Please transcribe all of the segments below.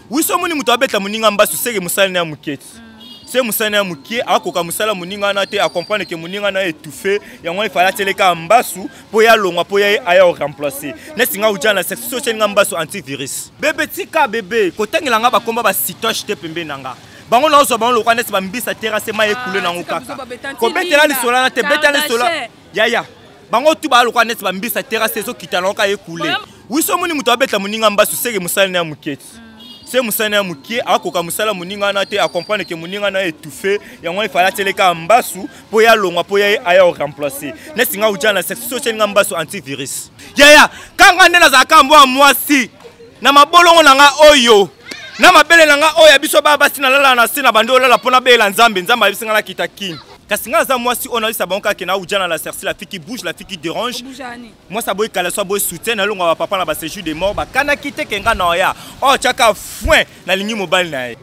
Wiso omoni moto abeta moninga mbasu, seke mosala na ya moke ti se mosala na ya moke, akoka mosala moninga wana te, acomprendre ke moninga na ye étouffe. Yango wana efale atieleka mbasu mpo ye alongwa, mpo ye aya oremplace. Neti nga ujana sexe, so otyeli nga mbasu, antivirus. Bebe, tika bebe kotangela nga bakomba basitoche te pembeni na nga. Bango naozwa bango lokwa neti bambisa terase, mai ekule nango kaka. Kobetela lisolo wana te, betela lisolo yaya. Bango tu balokwa neti bambisa terase, ezokita nango kaka, ekule. Wiso omoni moto abeta moninga mbasu, seke mosala na ya moke ti se mosala na ya moke, akoka mosala moninga wana te, acomprendre ke moninga na ye étouffe. Yango wana efale atieleka mbasu mpo ye alongwa, mpo ye aya oremplace. Neti nga ujana sexe, so otyeli nga mbasu, antivirus. Yaya, kanga nde nazalaka mbwa mwasi na mabolongo na nga oyo na mabele na nga oyo ya biso baya basi. Nalala na se na bandi olala mpo nabeyela Nzambe. Nzambe ayebisi nga nakita Kini, kasi nga aza mwasi oyo nayebisa bango kaka ke na ujana la sersi, la fille qui bouge, la fille qui dérange. Mwasi aboyi kala, so aboyi soutien, nalongwa bapapa na baséjour de mort bakanaki te ke nga na oya oyo tiaka foin, nalingi mobali na ye.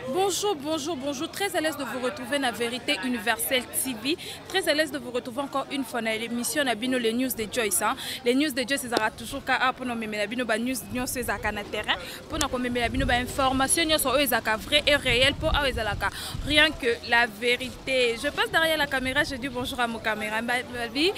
Bonjour, bonjour, bonjour. Très à l'aise de vous retrouver dans la Vérité Universelle TV. Très à l'aise de vous retrouver encore une fois dans l'émission na bino, les news de Joyce. Hein. Les news de Joyce, ça toujours ka pour nous na bino ba news nyonso ezaka na terrain, pour nous komemela bino ba information nyonso oyo ezaka vrai et réel, pour awa ezalaka rien que la vérité. Je passe derrière la caméra, je dis bonjour à mon caméraman Babi.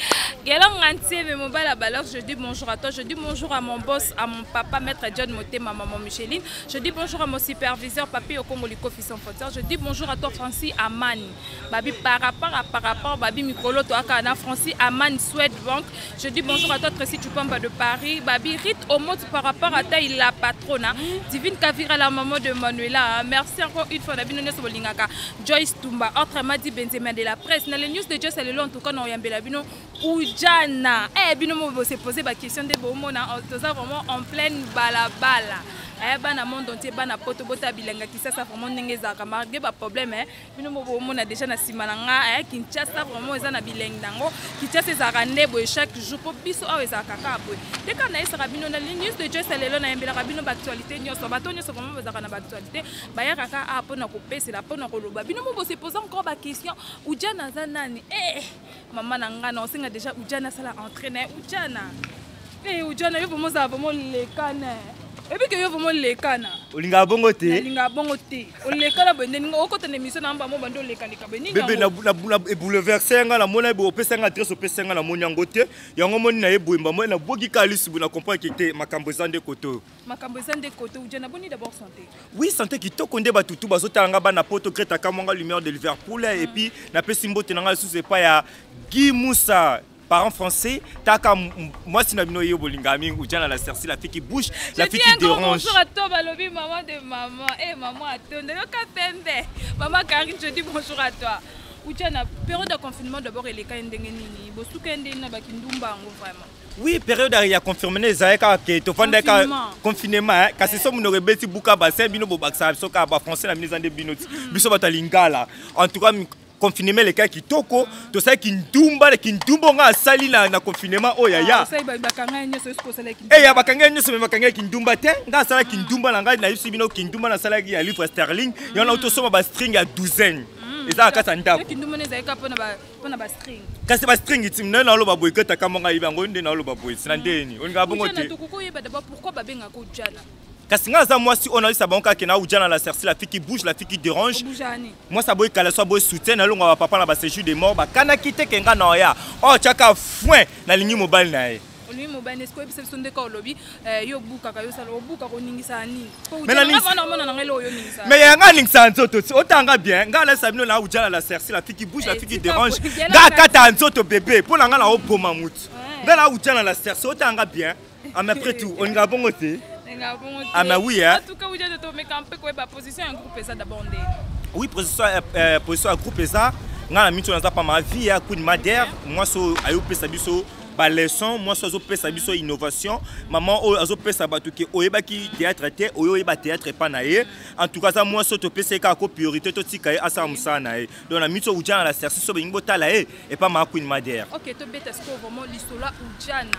Galant Ngantier, mais mon bal à je dis bonjour à toi, je dis bonjour à mon boss, à mon papa maître John Moté, ma maman Micheline. Je dis bonjour à mon superviseur Papi Okongo Likofi sans frontières. Je dis bonjour à toi Francis Amani. Babi par rapport Babi Mikolo toaka na Francis Aman Swed Bank. Je dis bonjour à toi Tracy Chupamba de Paris. Babi Rit Omot par rapport à ta la patronne. Divine Kavira, la maman de Manuela. Merci encore une fois na bino nyonso bolingaka Joyce Tumba, autrement dit Benzema de la presse. Na les news de Joyce lelo, en tout cas na oyambela bino Ujana. Eh, bino mo se poser ba question de bomona, toza vraiment en pleine balabala. Eh, bana monde entier, bana poto, bota bilanga Kisasa vraiment ndenge ezalaka malgré ba problème. Eh, bino mo bomona déjà na nsima na nga, eh, Kinshasa vraiment eza na bilengi nango. Kinshasa ezalaka nde boye chaque jour, mpo biso awa ezalaka kaka boye te. Kaka nayesaka bino na news de Joyce lelo, nayembelaka bino baactualité nyonso. Bato nyonso vraiment bazalaka na baactualité, bayaka kaka awa mpona kopesela, mpona koloba. Bino mo bose pose encore baquestion: Ujana aza nani? Eh, mama na nga, na osenga déjà Ujana asala entrée na ye. Ujana, eh, Ujana, yo vraiment ozala vraiment olekana. Ebi ke yo vraiment olekana. Olingaka bongo te. Nalingaka bongo te. Olekana boye nde ninga okota na émission na mbamo bandi olekaleka boye nini? Bebe, ebouleverse nga. Namoni boye, opesa nga adresse, opesa nga, namoni yango te. Yango moni na ye boye, mbamo nabwoki kaka lisu boye, na comprendre ke te, makambo eza nde kote oyo. Makambo eza nde kote. Ujana, boni d'abord santé? Oui, santé kitoko nde. Bato tu bazotala nga, bana poto, Greta Kamwanga, lumière de Liverpool. Et puis napesi mbote na nga lisusu epai ya Guy Musa, parent français. Taka mwasi na bino ye bolingaka mingi, Ujana la sersi, la fille qui bouge, la fille qui dérange. Bonjour à toi, balobi maman de maman. Eh, maman atonda yoka pembe, maman Karine, je dis bonjour à toi. Ujana, période de confinement d'abord eleka ndenge nini? Bosuka ndenge na bakindumba yango vraiment? Oui, période ya confinement ezalaki kaka ke tofandaki kaka confinement, kasi so monoko ebeti buka bassin, bino bobakisaka biso kaka bafrançais na bino, eza nde bino ti biso bato ya lingala. En tout cas, confinement elekaki kitoko. Tosalaki kindumba, kindumba nga asali na confinement oyo yaya. Eya, bakanga ye nyonso, me bakanga ye kindumba te. Nga asalaki kindumba na ngai, nayebisi bino, kindumba nasalaki ya livre sterling. Yango na tosomba bastring ya douzaine, eza na kati ya ndako. Kasi bastring ti nde naloba boye, ketaka monga yebi yango nde naloba boye tina ndeni olingaka bongo te. Kasi nga aza mwasi oyo nayebisa bango kaka ke na ujana la sersi, la fille qui bouge, la fille qui dérange. Mwasi aboyi kala, so aboyi soutien, nalongwa bapapa na baséjour de mort bakanaki te ke nga na oya oyo tiaka foin, nalingi mobali na ye. Olingi mobali, eske oyebisa biso ndeka olobi yo obukaka, yo osala obukaka, oningisaka nini? Mais yanga aningisaka nzoto ti otanga bien. Nga alakisa bino na ujana la sersi, la fille qui bouge, la fille qui dérange. Nga akata nzoto bebe mpo na nga na oboma mutu. Nga na ujana la sersi, otanga bien. Ah, mais après tout, olingaka bongo te. Ah, mais oui, hein. En tout cas, ujana, tomeka mpe koyeba position ya groupe eza d'abord nde. Oui, position ya groupe eza, nga na miso naza pa ma vie ya Queen Mader, mwasi oyo ayopesa biso baleçon, mwasi azopesa biso innovation, mama oyo azopesa bato ke oyebaki théâtre te, oyo oyeba théâtre epa na ye. En tout cas, aza mwasi oyo topesa ye kaka ko priorité, totika ye asala mosala na ye. Donc na miso, Ujana la sersi, so bolingi botala ye epa ma Queen Mader. Ok, tobeta sikoyo vraiment lisolo Ujana,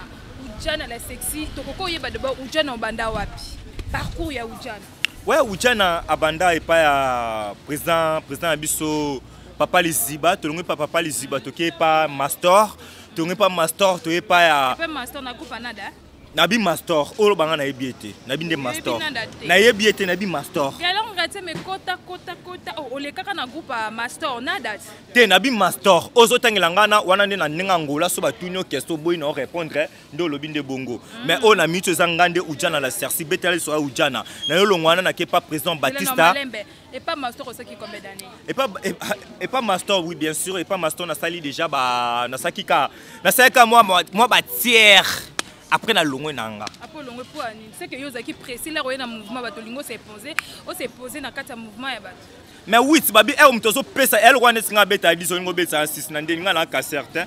Ujana la sexy. Tokoki oyeba d'abord Ujana obanda wapi, parcours ya Ujana? Ouais, Ujana abanda epai ya président na biso papa Liziba. Tolongwi pa papa Liziba, toke epa Mastor. Tolongwi pa Mastor, toye epai ya master na groupe Anada. Nabi Mastor oyo banga nayebi ye te, nayebi nde Mastor, nayebi ye te, nayebi Mastor. Olekaka na groupe ya Mastor nada? Te, nabi Mastor ozotangela nga na wana nde na ndenge Angola. So batuni yo question, oboyi na orépondre nde olobi nde bongo. Mais oyo na miniti eza nga nde Ujana la Cerci. Betela liso ya Ujana na yo. Longwa wana, nake pa président Batista. Epa Mastor osaki combien d'années? Epa Mastor, oui, bien sûr, epa Mastor nasali déjà ba nasalaki ka, nasalaki ka mwa batiers, après nalongwe na nga. Après olongwe mpo ya nini? C'est que yo ozalaki précis lere oye na mouvement, bato olingi osepose na kati ya mouvement ya bato. Mais oui, babi ere moto ozopesa eloko wana neti nga abeta 10, olingi obetisa 6 na ndeni nga na ka certain.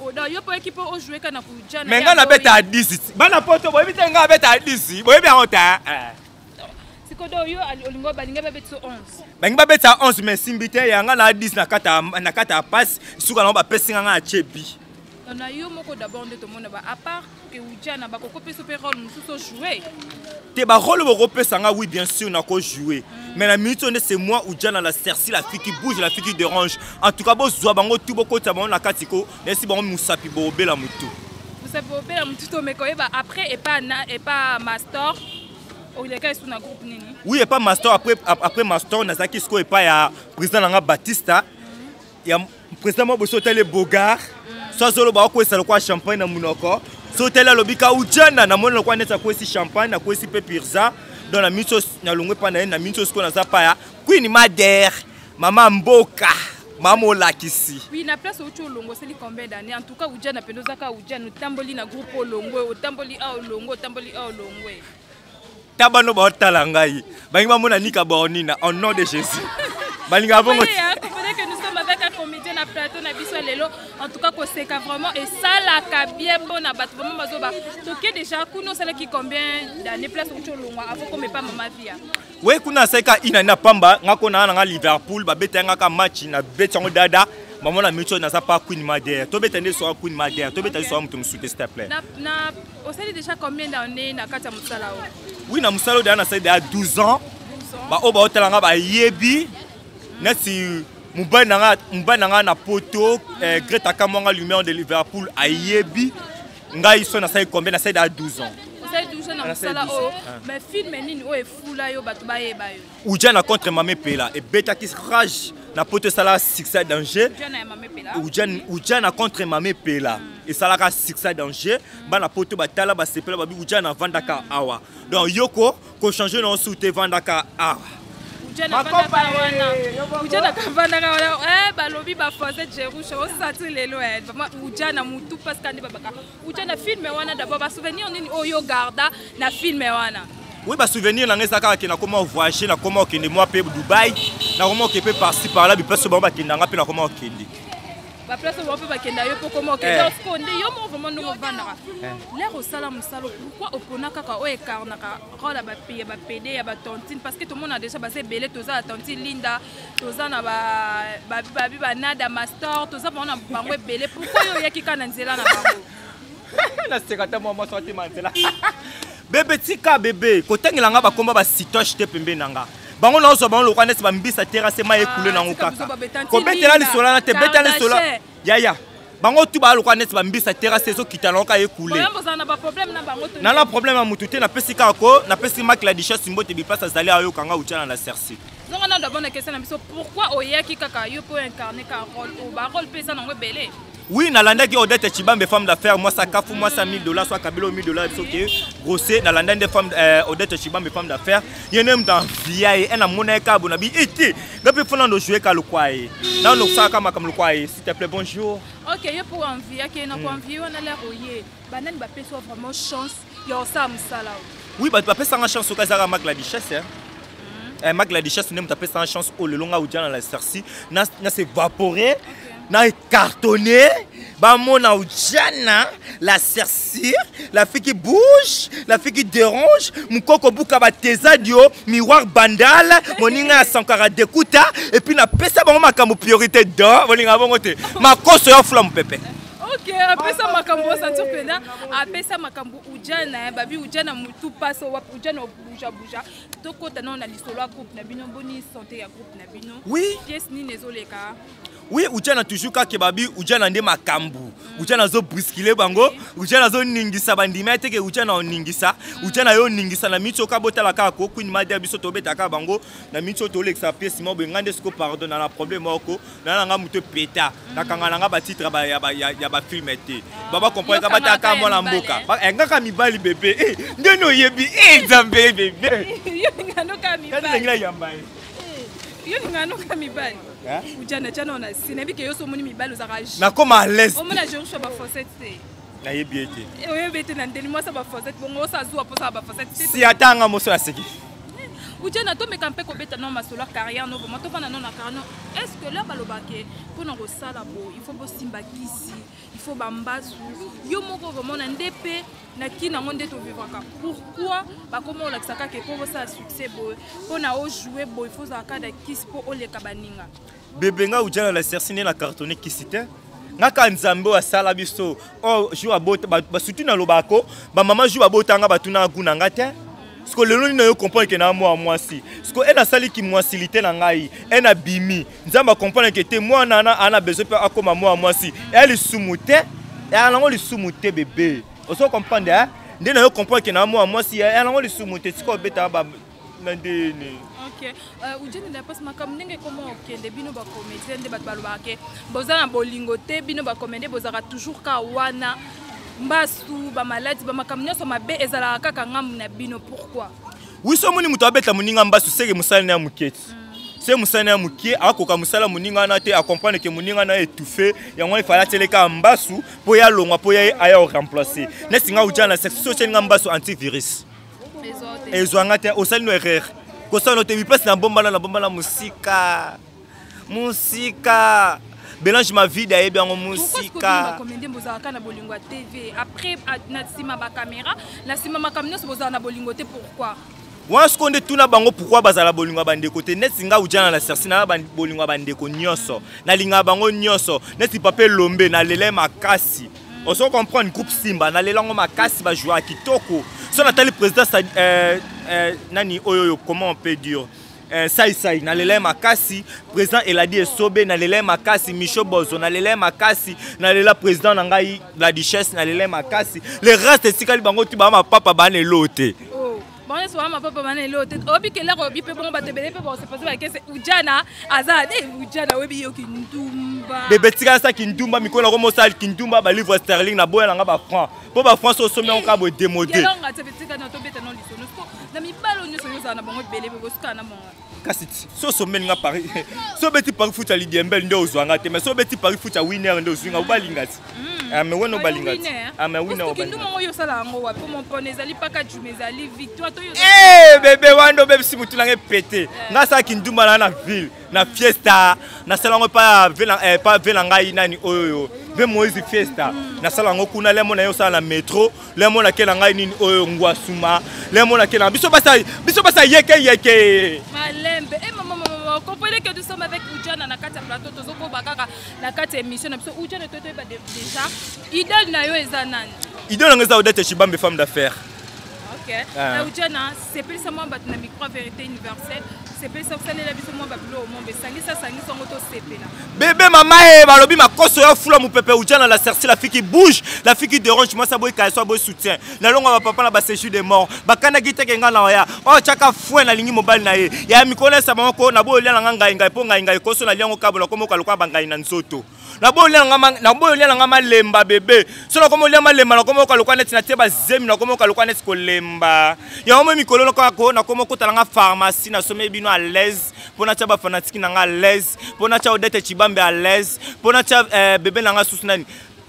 Donc yo mpo oyaki mpo ojoue ka na kujana? Mais nga nabeta 10. Bana poto boyebi te, nga abeta 10, boyebi yango te. Sikoyo yo olingo balingi babetisa 11? Balingi babetisa 11, mais esimbi te. Yanga na 10 na kati ya pasi, suka nango bapesi nga, nga atie bi. Na yo moko d'abord nde tomona ba, à part ke Ujana, bakokopesa mpe rôle mosusu ojoue? Te, barôle bokopesa nga, oui, bien sûr, nakojouer, mais na minute oyo nde c'est moi Ujana la Cerci, la fille qui bouge, la fille qui dérange. En tout cas bozwa bango tu, bokotisa bango na kati ko nayesi bango mosapi, bobela motu. Mosapi bobela motu. Tomeka oyeba après epa Mastor oleka esu na groupe nini? Oui, epa Mastor, après Mastor nazalaki sikoyo epai ya président na nga Batista, ya président moko boso. Otali Bogar, so azoloba, akwesa lokwa champagne na monoko. So otali, alobi ka Ujana, namoni lokwa neti akwesi champagne, akwesi mpe pirza. Donc na miso nalongwe mpa na ye. Na miso sikoyo naza pa ya Queen Mader, mama mboka, mama olakisi. Oui, na place outi olongo, osali combien d'année? En tout cas Ujana mpenza, ozaka Ujana, otamboli na groupe, olongwe, otamboli a olongwe, otamboli a olongwe. Ta bano baotala ngai, balingi bamona Nika Bornina en nom de Jésus, balingaka bongo. Comprenez que nous sommes avec un comédien na plateau na biso lelo. En tout cas koseka vraiment esalaka bien mpona bato vraiment bazoba. Toke déjà kuna, osalaki combien d'année place outi olongwa avant komepa mama Via? We, kuna asalika inani na pamba. Nga ko naa nanga Liverpool, babeta nga ka match, nabeti yango dada. Mama, na miso naza pa Queen Mader. Tobeta nde soka Queen Mader, tobeta soka moto mosusu te, s'il te plaît. Na osali déjà combien d'années na kati ya mosala oyo? Oui, na mosala oyo deja nasali deja 12 ans. Baoyo baotala nga bayebi neti mobali na nga na poto, Greta Kamwanga, lumière de Liverpool, ayebi ngai. So nasali combien? Nasali deja 12 ans. Osali 12 ans na mosala oyo. Mais film nini oyo efula yo, bato bayeba yo? Ujana contre Mame Pela ebetaki rage na poto, esalaka succès danger. Ujana contre Mame Pela esalaka succès danger. Bana poto batala, basepela, babi Ujana avandaka awa. Donc yoko kochange na osu te, vandaka awa. Ujana kavandaka wana. Balobi bafase Jerusha osati lelo vraiment Ujana mutu, parce que nde babaka Ujana film wana d'abord, basouvenir nini oyo garda na film wana? Oui, basouvenir na ngai eza kaka ke nakoma voyage, nakoma okende mwa mpe Dubai, nakoma oke mpe par-ci par-là, biplace bango bakendanga mpe nakoma okende. Baplace oyo bango mpe bakenda, yo mpo koma okende. Siko nde yo moko vraiment ndenge ovandaka lere osala mosala, pourquoi opona kaka oyo ekarnaka rôle ya bapédé, ya batontine? Parce que tomona déjà baza ebele. Toza na tontine Linda, toza na babi banada Master, toza bango na bango ebele. Pourquoi yo oyaki kaka na nzela na bango? Naseka ta mwa mwasi atema nzela. Bebe, tika bebe kotangela nga bakomba basitoche te pembeni na nga. Bango nazozwa bango lokwa neti bambisa terase, mai ekule nango. Kaka kobetela lisolo wana te, betela lisolo yaya. Bango tu baa lokwa neti bambisa terase, ezokita nango kaka, ekule. Nana problème ya mutu te. Napesi kaka ko napesi Mak la Duchesse mbote, biplace azali, ayokanga Utiana na Cerci. Zonga na d'abord na question na biso: pourquoi oyaki kaka yo mpo incarne ka rôle oyo? Barôle mpe eza nango ebele. Oui, nalandaki Odette Chibambe, femme d'affaires, mwasi akafu, mwasi ya 1000 $, so akabeli 1000 $. Biso ke grosse nalanda nde femme Odette Chibambe, femme d'affaires. Ye nde moto anvia ye namona ye kaka bona bi ete nga mpe fona ndo joue ka lokwa ye, nano kosalaka makambo lokwa ye. S'il te plaît, bonjour. Ok, yo mpo enviaki ye na koenvie wana, lere oye, banani bapesi yo vraiment chance ya kosala mosala oyo? Oui, bato bapesanga chance soki azalaka Mak la Duchesse, hein. Mak la Duchesse nde moto apesanga chance oyo lelo nga Ujana la Cerci na s'évaporer, na cartonné, bamona Ujana la Cerci, la fille qui bouge, la fille qui dérange, mokoko buka bateza dio miroir bandal, moninga ya Sankara dekuta. Et puis napesa bango makambo priorité do bolinga bongo te, makoso ya fula mopepe. Ok, apesa makambo, osentir mpenza apesa makambo Ujana. Babi Ujana mutu paso wapi, Ujana obujabuja. Tokota nano na lisolo ya groupe na bino. Boni santé ya groupe na bino? Oui. Pièce nini ezoleka? Oui, Ujana toujours kaka babi Ujana nde makambu. Ujana azo brusquer bango, Ujana azo ningisa bandima ete ke Ujana oningisa, Ujana yo ningisa na micho ka botala kaka ko Queen Madi biso tobeta kaka bango na micho tolekisa pièce moko boye nga nde siko pardon na problème moko na na nga moto peta nakanga na nga ba titre ba ya ba ya, ya ba film te. Baba comprendre ka bata ka mwana mboka. Ba eh, ngaka mibali bébé. Eh, ndeni oyebi eh Nzambe bébé. Yo ngano ka mibali. Kandi yamba ye. Yo ngano ka mibali. Ujana jana ona si nayebi ke yo so omoni mibali ozalaka nakoma à l'aise. Omona Jerusha ba fossette te. Nayebi ye te. Oyebi ete na ndeni mwasi ba fossette bongo osa zuwa mposa ba fossette te. Si atanga moso aseki. Ujana tomeka mpe kobeta no masolo ya carrière no vraiment tofanda no na carrière no. Est ce que là balobake mpona kosala bo il faut bosimba kisi, il faut bambasu yo moko vraiment na nde mpe na kini yango nde tovivraka? Pourquoi bakoma olakisa kaka mpo bosala succès boye, mpona ojoue boye, faut ozala kaka na kisi mpo oleka baninga? Bebe, nga Ujana la sersi nde na cartonné kisi te. Nga ka Nzambe oyo asala biso oyo jour abota basutu nalobaka ko bamama jour babotanga batunaka gu na nga te. Siko lelo nini nayo comprendre ke na mwa mwasi siko e nasaliki mwasilité na ngai e nabimi Nzambe acomprendre ke te mwana ana ana besoin mpe akóma mwa mwasi eya lisumu te, eya nango lisumu te. Bebe, ozo comprendre eh? Nde nayo comprendre ke na mwa mwasi eya nango lisumu te. Sika obetaka ba na ndeni. Ok, Ujana na mpasi makambo ndenge ekoma okende, bino bacomédien nde bato balobaka ke boza na bolingo te. Bino bacomédien bozalaka toujours ka wana mbasu, bamaladi, bamakambo nyonso mabe ezalaka kaka ngambu na bino. Pourquoi? Wi, so omoni moto abeta moninga mbasu, seke mosala na ya moke ti se mosala na ya moke akoka mosala moninga wana te. Acomprendre ke moninga na ye étouffe, yango wana efale atieleka mbasu mpo ye alongwa, mpo ye aya oremplace. Neti nga Ujana sexe, so otielinga mbasu antivirus ezwanga te, osali no erreur kosala no te. Biplace na bombana, na bombana mosika mosika. Belange Mavide ayebi yango mosika. Bacomédien bozalaka na bolingo ya TV, après na nsima bacaméra, na nsima makambo nyonso bozala na bolingo te. Pourquoi? Wana sikoyo nde tuna bango pourquoi bazala bolingo ya bandeko te. Neti nga Ujana na sersi na bolingo ya bandeko nyonso, nalingaka bango nyonso. Neti papa Elombe, nalela ye makasi. Ozo comprendre? Groupe Simba, nalela yango makasi, bajouaka kitoko. So natali président nani oyo oyo, comment on peut dire, Sai Sai, nalela ye makasi. Président Eladi Esobe, nalela ye makasi. Micho Bozo, nalela ye makasi. Nalela président na ngai la Duchesse, nalela ye makasi. Le reste etikali bango ti baa mapapa bana elo te. Bango nyonso baa mapapa bana elo te. Oyebi kelaka oyebi mpe bongo bato ebele mpe bakosepase bakese Ujana aza ne Ujana oyebi yo kindumba. Bebe, tikala sa kindumba. Mikolo nako mosala kindumba, balivre sterling naboya nanga bafranc mpo bafranc so osomi yango kaka boye démodé. Kelonga te, tika na tobeta no lisolo. Siko na mibalo nyonso oyo ozala na bango ebele, bosukana na bango. Kasi so osomeli nga Paris, so obeti Paris foot ya lidiembele nde ozwanga te, mais so obeti Paris foot ya winner nde ozwi nga. Obalinga ti. Ah, mais wana obalinga ti. Ah, mais winner obalinga. Kindumba ngo oyo osala yango wapi? Po mopone ezali paka juma, ezali victoire to yo. Eh, bebe, wana obebisi motu nanga epete. Nga asalaki ndumba na ville na fiesta, nasala yango pa ve na ngai nani oyo ve Moïse fiesta, nasala yango kuna. Lemo na ye osala na métro, lemo nake na ngai nini oyo ngwasuma, lemo nake na biso basa, biso basa yeke yeke. Malembe e mama mama. Comprenez que nous sommes avec Ujana na kati ya plateau, tozokoba kaka na kati ya émission na biso. Ujana, totoyeba déjà idole na yo eza nani? Idole nanga eza Odete Chibambe, femme d'affaires. Ok. Ah. Ujana, sepelisa mwa bato na micro Vérité Universelle. Sepelisa, kosalela biso mwa babiloko mombe, esangisa sangisa yango tosepela. Bébé, mama e balobi makoso ya fula mopepe. Ujana la sersi, la fille qui bouge, la fille qui dérange. Mwasi aboyi kaeso, aboyi soutien. Nalonga bapapa na baséjour de mort bakandaki teke nga na oya oyo tiaka fouet. Nalingi mobali na ye ya mikolo esaba moko. Naboyi olia nanga ngai ngai mpo ngai ngai koso nalia yango kabola komoka lokola bangai na nzoto. Naboyi olia nanga malemba. Bebe, so nakoma olia malemba, nakomoka lokola neti natie bazemi, nakomoka lokola neti kolemba yango. Mo mikolo nakoma okota nanga pharmacie, nasomeli bino à l'aise mpo natia bafanatike na nga à l'aise, mpo natia Odete Chibambe à l'aise, mpo natia bebe na nga susu nani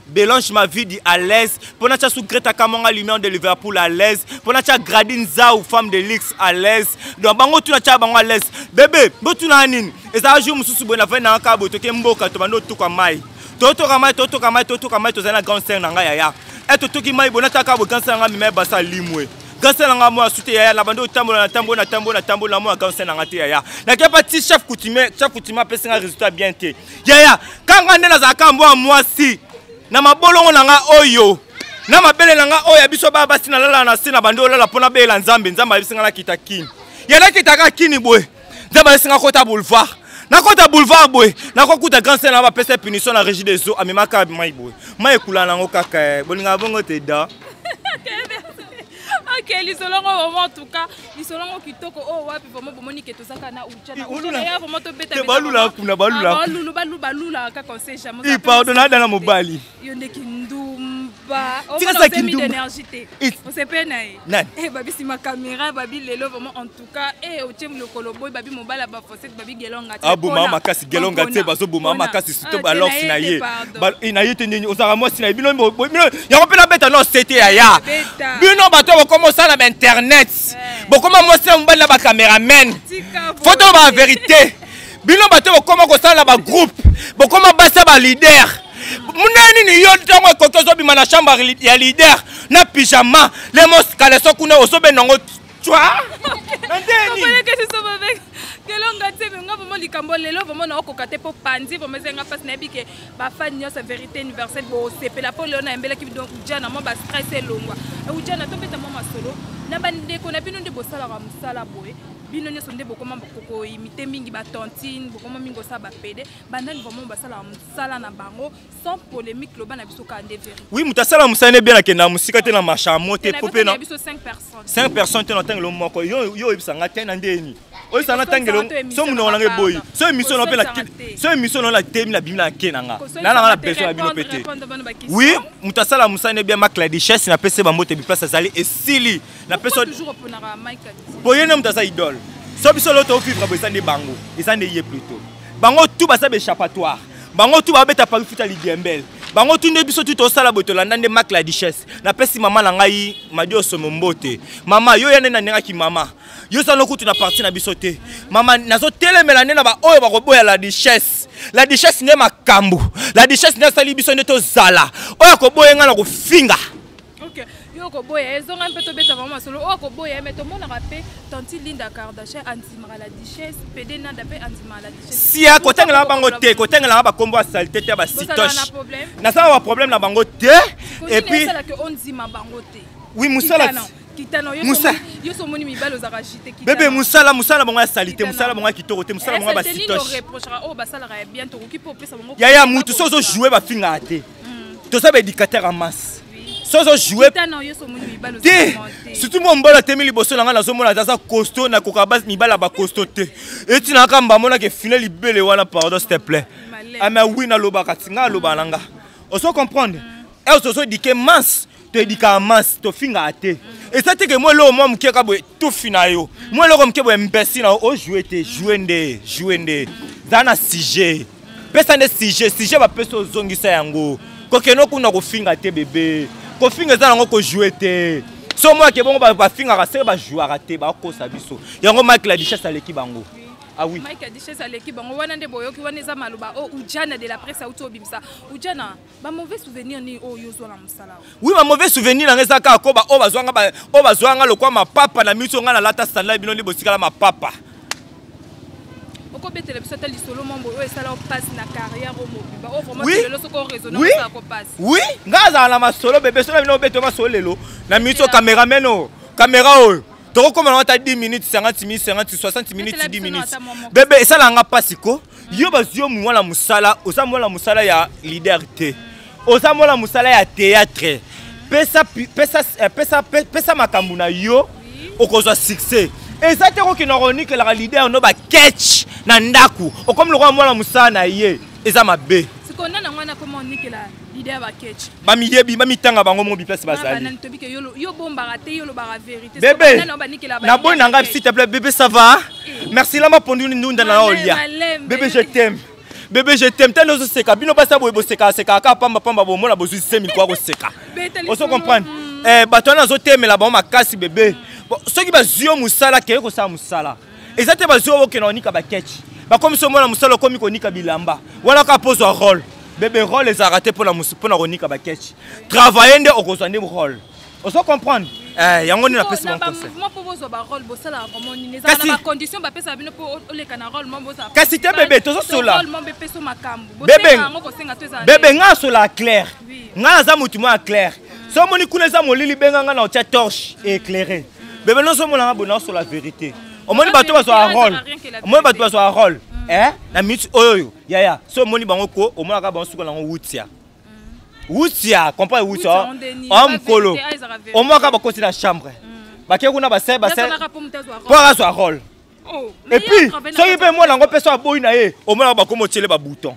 Belange Mavidi à l'aise, mpo natia su Greta Kamonga Lumière de Liverpool à l'aise, mpo natia Gradine Zau femme de luxe à l'aise. Donc bango tuna tia bango à l'aise. Bebe, botuna nini ezala jour mosusu boye navandi nanga kaka boye, toke mboka, tobandi otuka mai, totoka mai, totoka mai, totoka mai. Tozali na grande sœur na ngai yaya e totoki mai boye, nataka boye grande sœur na ngai mema basa limwe. Grande sœur na ngai mwa su te yaya. Na bandi otambola, na tambola, na tambola, na tambola, mwa grande sœur na ngai te yaya. Nakepa ti chef coutumier, chef coutumier apesi ngai résultat bien te yaya. Kanga nde nazalaka mbwa mwasi na mabolongo na nga oyo na mabele na nga oyo ya biso baya basi. Nalala na se na bandi olala mpo nabeyela Nzambe. Nzambe ayebisi nga nakita Kini. Ya nakitaka Kini boye, Nzambe ayebisi nga kota boulevard. Nakota boulevard boye, nakokuta grand sœur na bapesa punition na régie des eaux, amemaka mai boye, mai ekula nango kaka. Bolingaka bongo te da. Ok, lisolongo vraiment, en tout cas lisolongo kitoko. Oyo wapi vraiment bomoni ke tozaka na Ujana? Ujana ya vraiment tobeta. Te, balula kuna, balula. Balulu, balu, balula kaka, on sait jamais. I pardon, nada na mobali. Yo ndeki ndumba. Tika sa kindumba. D'énergie te. Osepe na ye. Nani? Eh, babi nsima caméra, babi lelo vraiment, en tout cas, eh, otie lokolo boy, babi mobala bafosete, babi gelonga te. Aboma makasi, gelonga te, bazoboma makasi, surtout balox na ye. Na ye te, nini ozalaka mwasi na ye. Bino, bino yango mpe nabeta no sete ya ya bino bato bokoma osala ba internet, bokoma mwasi na mobali na bacameraman. Faut toloba vérité. Bino bato bokoma kosala na bagroupe, bokoma basi ya baleader. Munene nini yo ntango ekoki ozobima na chambre ya leader na pyjama, lemos kaleso kuna ozobenda yango twa na ndeni? Kelonga te. Me nga vraiment likambo lelo vraiment naokoka te, mpo pandi vraiment ezanga mpasi. Nayebi ke bafani nyonso ya Vérité Universelle bosepela, mpo lelo nayembelaki Ujana mwa bastress elongwa. Ujana, tobeta mwa masolo na bandeko na bino nde bosalaka mosala boye. Bino nyonso nde bokoma koimite mingi batontine, bokoma mingi kosala bapede. Bandani vraiment basalaka mosala na bango sans polémique? Loba na biso kaka nde vérité. Oui, moto asala mosala ne bien, akenda mosika te na machamo te, po mpe na biso 5 personnes. 5 personnes te, na ntangelo moko. Yo oyebisanga te na ndeni oyebisanga ntangelo so monoko nanga eboyi so émission na mpe so émission na natemi na bimi na nke na nga nalanga na besoin na bino mpe te. Oui, moto asala mosala ne bien, Mak la Duchesse, napesi bambote biplace azali esili. Napesi po ye nde moto aza idole. So biso lelo tovivre boye, eza nde bango, eza nde ye plutôt. Bango tout baza baéchappatoire, bango tu babeta Paris futa lidiembele, bango tu nde biso tu tosala boye, tolanda nde Mak la Duchesse. Napesi mama na ngai Madi Osomo mbote. Mama, yo ya nde nandengaki mama, yo zala kutu na parti na biso te. Mama, nazotelemela nde na baoyo bakoboya la Duchesse. La Duchesse nde makambo, la Duchesse nde asali biso nde tozala. Oyo akoboya ngai na kofinga. Ok, yo koboya ezonga mpe tobeta bango masolo. Oyo akoboya me tomonaka mpe tanti Linda Kardashian andimaka la Duchesse, pede Nanda mpe andimaka la Duchesse. Sia, kotangelaka bango te, kotangelaka bakombo ya saleté te, ya basitoche. Nasala baproblème na bango te. Et puis esalaka ondima bango te? Oui, mosala. Kitano yo so omoni mibali ozalaka jite. Bebe, mosala, mosala bango ya saleté, mosala bango ya kitoko te, mosala bango ya basitoche. Reprochera oyo basalaka ya bien, tokoki mpe opesa bango. Yaya, mutu so ozojoue, bafingaka te. Toza baéducateur en masse. So ozojoue te, surtout mwa mobali atemi liboso na ngai, nazomona aza costaud, nakoka mibali ya bacostaud te. Etinaka mbamonaka efine libele wana. Pardon, s'il te plaît. Ame oui, nalobaka ti ngai alobaka na nga, ozo comprendre. Ere tozodike masse, toyedikaka masse, tofingaka te. Eza te ke mwa eloko mwa moke ka boye tufi na yo, mwa eloko moke boye mbesi na yo. Ojoue te, joue nde, joue nde, zala na sujet, pesa nde sujet. Sujet bapesi, ozongisa yango. Kokende kuna kofinga te bebe, kofinga eza nango kojoue te. So moyake bongo bafingaka seke bajouaka te, bakosa biso yango. Mike la Duchesse aleki bango. Ah oui. Mike Duchesse aleki bango wana nde boyoki wana eza maloba oyo Ujana de la presse auti obimisa. Ujana, bamauvais souvenir nini oyo ozwa na mosala? Oui, bamauvais souvenir nanga eza kaka ko baoyo bazwanga, oyo bazwanga lokwa mapapa na miso. Ngai nalata sandale, bino nde bosikala mapapa. Okobetela biso ata lisolo mambo oyo esala mpasi na carrière oyo mobimba, oyo vraiment lelo soki oraisonne osala ko pasi? Oui, ngai azala na masolo bebe. So na bino obeta masolo lelo na miso cameraman oyo, caméra oyo, tokokóma nango ata 10 minutes, 50 minutes, 50, 60 minutes, 10 minutes. Bebe, esalanga mpasi ko yo bazwi yo mwana mosala. Oza mwana mosala ya leader te, oza mwana mosala ya théâtre. Pesa, pesa, pesa, pesa makambo na yo, okozwa succès. Eza te kokenda konikelaka leader no baketch na ndako, okomi lokola mwana mosala na ye, eza mabe. Sikoyo nana wana koma onikela leader baketch? Bamiyebi, bamitanga bango mo biplace bazali. Yo bombaka te, yo olobaka vérité. Bebe, naboyi na ngai, s'il te plaît. Bébé, ça va? Merci. Lamba pondu ndunda na olia. Bébé, je t'aime, bébé, je t'aime. Tani ozoseka, bino basa boye bosekaka sekaka kaka pamba pamba, bomona bozwi 5000 kwa koseka. Ozo comprendre? Bato wana azotemela bango makasi bebe. Soki bazwi yo mosala, keye kosala mosala. Eza te bazwi yo okende onika baketch, bakomi so mwana mosala, okomi konika bilamba wana kaka mpo ozwa rôle. Bebe, rôle ezalaka te mpona konika baketch. Travaille nde, okozwa nde rôle. Ozo comprendre? Yango nde napesi bon conseil. Mpo bozwa barole, bosalaka vraiment nini? Ezala na bacondition bapesaka bino mpo oleka na rôle mo bozala? Kasi te bebe, tozosola. Mpe makambo. Bebe, bebe, ngai asolaka clair. Ngai naza motu moko ya clair. So omoni kuna eza molili, benga ngai na otia torche éclairé. Bebe, nyonso omonanga boye, naosola vérité. Omoni bato bazwaka rôle, omoni bato bazwaka rôle. Eh, na minute oyo yaya, so omoni bango ko omonaka bango suka nango wutia. Wutia, comprendre wutia. O mokolo omonaka bakoti na chambre, bake kuna, basai basai mpo azwa rôle. Et puis soki mpe mwana yango mpe so aboyi na ye, omonaka bakoma otiele babouton.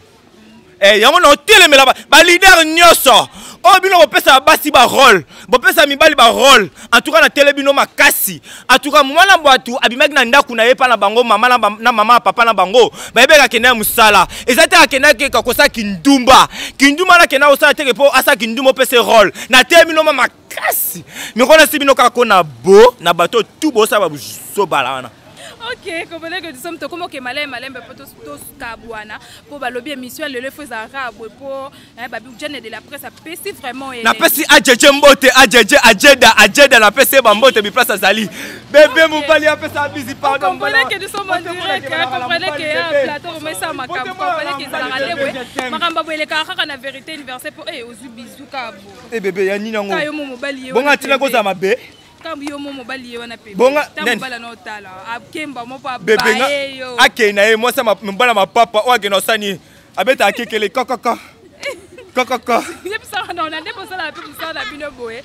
Yango na otelemela baleader nyonso oyo bino bopesa basi barôle, bopesa mibali barôle. En tout cas natele bino makasi. En tout cas mwana bato abimaki na ndako na ye mpa na bango, mama na mama, papa na bango bayebeki akende ya mosala. Eza te akendaki kosala kindumba. Kindumba nakenda kosala teke mpo asala kindumba, opesa rôle. Natele bino ma makasi mikolo nasi bino kaka ko na bo na bato tu bosala babusobala wana. Ok, comprenez que nous sommes tokoma oke malembe malembe mpo tokabwana, mpo balobi émission ya lelo efo ezalaka boye, mpo babi Ujana de la presse apesi vraiment. Napesi ajeje mbote, ajeje ajeda ajeda, napesi ye bambote biplace azali bebe mobali apesa bisi. Pardon, comprenez que nous sommes en direct, comprenez que plateau komesa makambo, comprenez que ezalaka nde boye, makambo boye elekaka kaka na Vérité universelle, mpo ozwi bizu kaka bo. E bebe ya nini yango? Yo mo mobali ye. Bonga ntina kozala mabe. Kambo yo mo mobali ye wana pembe. Bonga mobala na otala akemba mo mpo abaye yo. Akei na ye mwasi mobala mapapa oyo akende osani abeta akekele kakaka kakaka. Yebisaka na nde bosala mpe mosala na bino boye,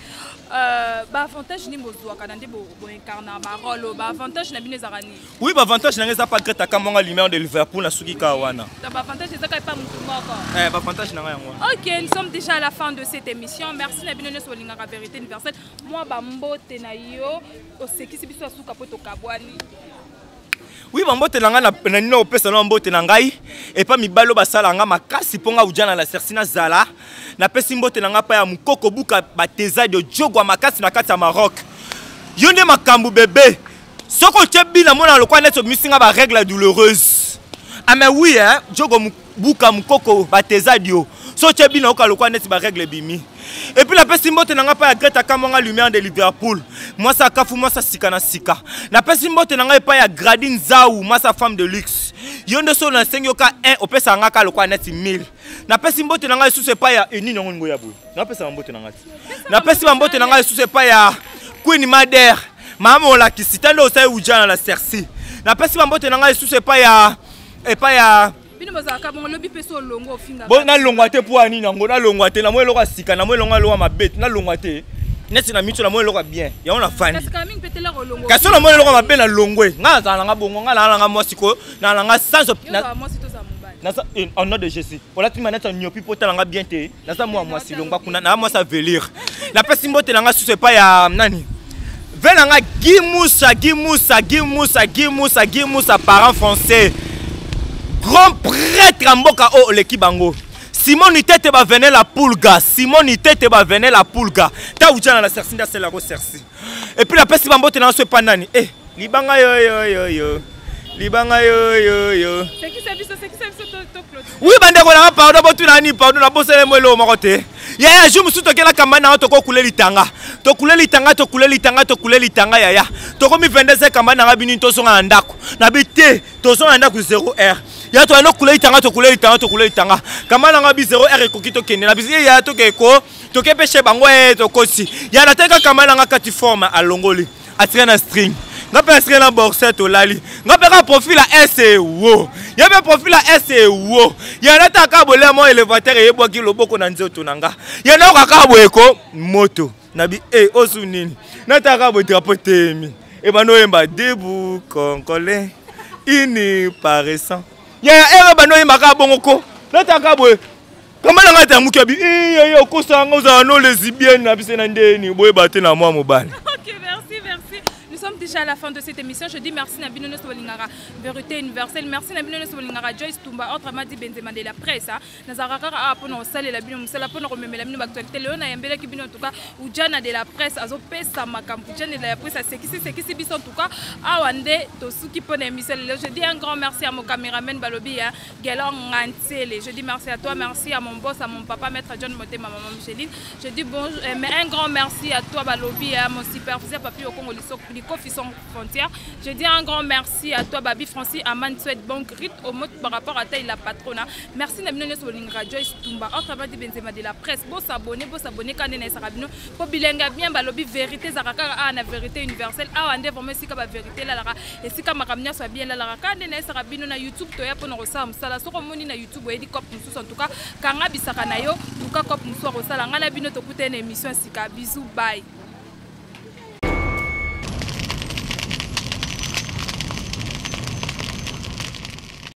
baavantage nini bozwaka na nde boincarna barôle oyo? Baavantage na bino ezalaka nini? Oui, baavantage na ngai eza pas Greta Kambonga, lumière de Liverpool, nasuki kaka wana. Baavantage ezaka epa motu moko. Baavantage na ngai yango wana. Ok, nous sommes déjà à la fin de cette émission. Merci na bino nyonso bolingaka Vérité universelle. Mwa bambote na yo, osekisi biso asuka mpo tokabwani. Oui, bambote na ngai na nini opesa na mbote na ngai epa mibali oyo basala nga makasi mpo nga Ujana la Sersi nazala. Napesi mbote na ngai mpa ya Mokoko Buka Batezadi ojogwa makasi na kati ya Maroc. Yo nde makambo bebe, soki otie bina mona lokwa neti obimisi nga barègle douloureuse. Ah mais oui hein, jogo buka mokoko Batezadi yo so otie bina oka lokwa neti barègle ebimi. Et puis napesi mbote na ngai epai ya Greta Kamwanga, lumière de Liverpool, mwasi akafu, mwasi sika na sika. Napesi mbote na ngai epai ya Gradi Nzau, mwasi femme de luxe. Yo nde so nasengi yo ka 1, opesaka ngai ka lokwa neti 1000. Napesi mbote na ngai lisusu epai ya enini yango ningo ya boye. Napesa bambote na ngai ti, napesi bambote na ngai lisusu epai ya Queen Mader, mama olakisi ta nde osali Ujana la Sersi. Napesi bambote na ngai lisusu epai ya Bino bozalaka bongo, lobi mpe so olongo ofinga. Bo nalongwa te mpo ya nini yango? Nalongwa te, namoni eloko ya sika, namoni elongo eloko ya mabe te, nalongwa te. Neti na miso namoni eloko ya bien, yango nafandi. Kasi kala mingi mpe telaka olongo. Kasi oyo namoni eloko ya mabe, nalongwe. Ngai nazala nanga bongo, ngai nalanga mwasi ko nalanga nga sans Yo ozala mwasi, tozala mobali. Naza en nom de Jésus, olati maneti ya nyopi mpo otala nga bien te. Naza mwa mwasi, longwa kuna na mwasi avelire. Napesi mbote na nga susu epai ya nani ve na nga Guy Musa, Guy Musa, Guy Musa, Guy Musa, Guy Musa, parent français, grand prêtre ya mboka oyo oleki bango. Simon Itete bavene la pulga, Simon Itete bavene la pulga ta Ujana na Sersi nde asalelako Sersi. Et puis napesi bambote na nga so epa nani libanga yoyoyoyo, libanga yoyoyo. Sekisa biso, sekisa biso, to clôture. Oui, bandeko nanga, pardon, botuna nini? Pardon, nabosana mo eloko moko te. Yaya, jour mosusu tokela campagne nanga, tokokule litanga, tokule litanga, tokule litanga, tokule litanga. Yaya, tokomi 22, campagne nanga bini tozonga na ndako. Nabi te, tozonga na ndako 0 heure. Ya toyanda okule litanga, tokule litanga, tokule litanga. Campagne nanga bi 0 heure ekoki, tokende na biso. Yaya, tokeke ko toke mpe chez bango. Tokosi ya nateka campagne nanga kati forme alongoli, atire na string, nga mpe atire na boxer, tolali. Nga mpe kaka profil ya s wo, ye mpe profil ya s wo. Ya nataka bolea mo élévateur eyebwaki loboko na nzoto na nga. Ye nayoka kaka boye ko moto nabi e osu nini. Nataka boye, drapeau temi ebanda oyemba "Debout Congolais, ini paraissant". Yaya ere banda oyemba kaka bongo ko nataka boye kama na ngai tamuki abi yaya okosanga ozala no lesbienne na biso na ndeni boyeba te na mwa mobali. Ok, merci, merci. Nous sommes déjà à la fin de cette émission. Je dis merci na bino nyonso bolingaka Vérité universelle. Merci na bino nyonso bolingaka Joyce Tumba, autrement dit Benzema de la presse. Hein. Nazalaka kaka awa mpona kosalela bino mosala, mpona komemela bino baactualité. Lelo nayembelaki bino en tout cas Ujana de la presse azopesa makambo. Ujana de la presse asekisi sekisi biso en tout cas. Awa nde tosuki mpona émission lelo. Je dis un grand merci à mon caméraman balobi ya Gelor Ngantsele. Je dis merci à toi, merci à mon boss, à mon papa maître John Motema, maman Micheline. Je dis bon, mais un grand merci à toi balobi ya mon superviseur Papi Okongo Likofi. Sans Frontières. Je dis un grand merci à toi, Babi Francis Aman Souhaite bon grip au mot par rapport à taille la patronne. Merci na bino nyonso bolingaka Joyce Tumba. Autrement dit Benzema de la presse. Bo s'abonner, bo s'abonner quand na esaka bino. Po bilenga bien balobi vérité zaka kaka ah na vérité universelle. Awa nde vraiment esika ba vérité lalaka. Esika makambo nyonso ya bien lalaka. Quand na esaka bino na YouTube toya pona kosala mosala. Soko omoni na YouTube oyebi cop mosusu en tout cas kanga bisaka na yo, luka cop mosusu akosala. Ngai na bino tokutana na émission sika. Bisous, bye.